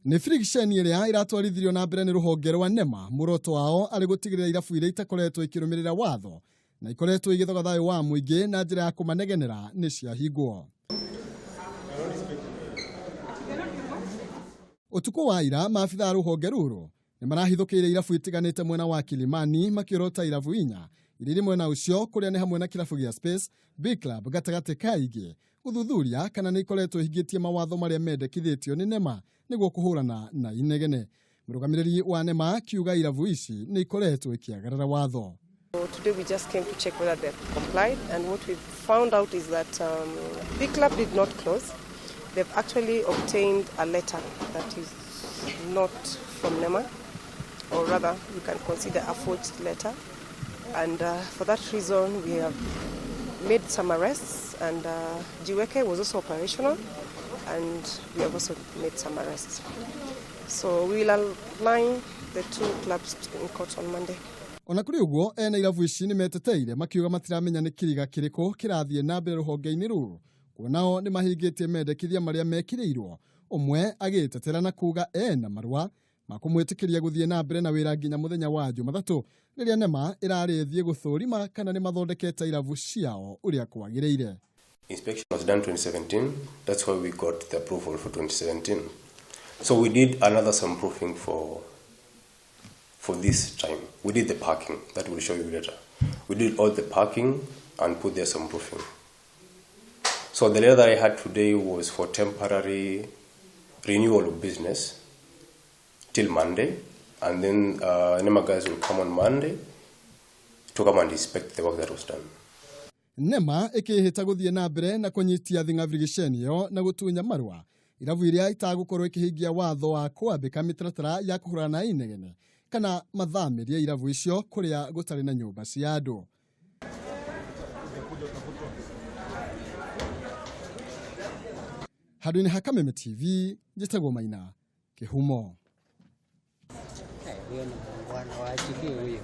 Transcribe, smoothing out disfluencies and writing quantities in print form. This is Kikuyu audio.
Nĩ birigiceni ĩrĩa ĩratwarithirio na mbere nĩ rũhonge rwa NEMA, muoroto wao arĩ gũtigĩrĩra irabu iria itakoretwo ikĩrũmĩrĩra watho na ikoretwo igĩthoga thayũ wa mũingĩ na njĩra ya kũmanegenera nĩ ciahingwo. Ũtukũ wa ira maabitha a rũhonge rũrũ nĩ marahithũkĩire irabu itiganĩte mwena wa Kilimani makĩorota irabu inya iria irĩ mwena ũcio kũrĩa nĩ hamwe na kĩrabu gĩa Space, Big Club gatagatĩ ka ingĩ gũthuthuria kana nĩ ikoretwo ihingĩtie mawatho marĩa mendekithĩtio nĩ NEMA nĩguo kũhũrana na inegene. Mũrũgamĩrĩri wa NEMA akiuga irabu ici nĩ ikoretwo ikĩagarara watho. Today we just came to check whether they complied, and what we found out is that Big Club did not close. They've actually obtained a letter that is not from NEMA, or rather you can consider a forged letter. And for that reason we have made some arrests, and Jiweke was also operational, and we have also made some arrests. So we will align the two clubs in court on Monday. Ona kũrĩ ũguo ene irabu ici nĩ meteteire makiuga matiramenya nĩ kĩriga kĩrĩkũ kĩrathiĩ na mbere rũhonge-inĩ rũrũ kuonao nĩ mahingĩtie mendekithia marĩa mekĩrĩirwo, ũmwe agĩtetera na kuga ena marũa ma kũmwĩtĩkĩria gũthiĩ na mbere na wĩra nginya mũthenya wa Jumathatũ rĩrĩa NEMA ĩrarĩ ĩthiĩ gũthũrima kana nĩ mathondekete irabu ciao ũrĩa kwagĩrĩire. Inspection was done 2017. That's why we got the approval for 2017. So we did another soundproofing for this time. We did the parking that we'll show you later. We did all the parking and put there soundproofing. So the letter that I had today was for temporary renewal of business till Monday, and then NEMA guys will come on Monday to come and inspect the work that was done. NEMA ĩkĩhĩta gũthiĩ na mbere na kũnyitia thing'a birigiceni ĩyo na gũtunya marũa irabu iria itagũkorwo ikĩhingia watho wa kwambĩka mĩtaratara ya kũhũrana na inegene kana mathamĩrie irabu icio kũrĩa gũtarĩ na nyũmba cia andũ. Handũ-inĩ ha Kameme TV, njĩtagwo Maina Kĩhumo. Huyo ni muungwana, waachilie huyo.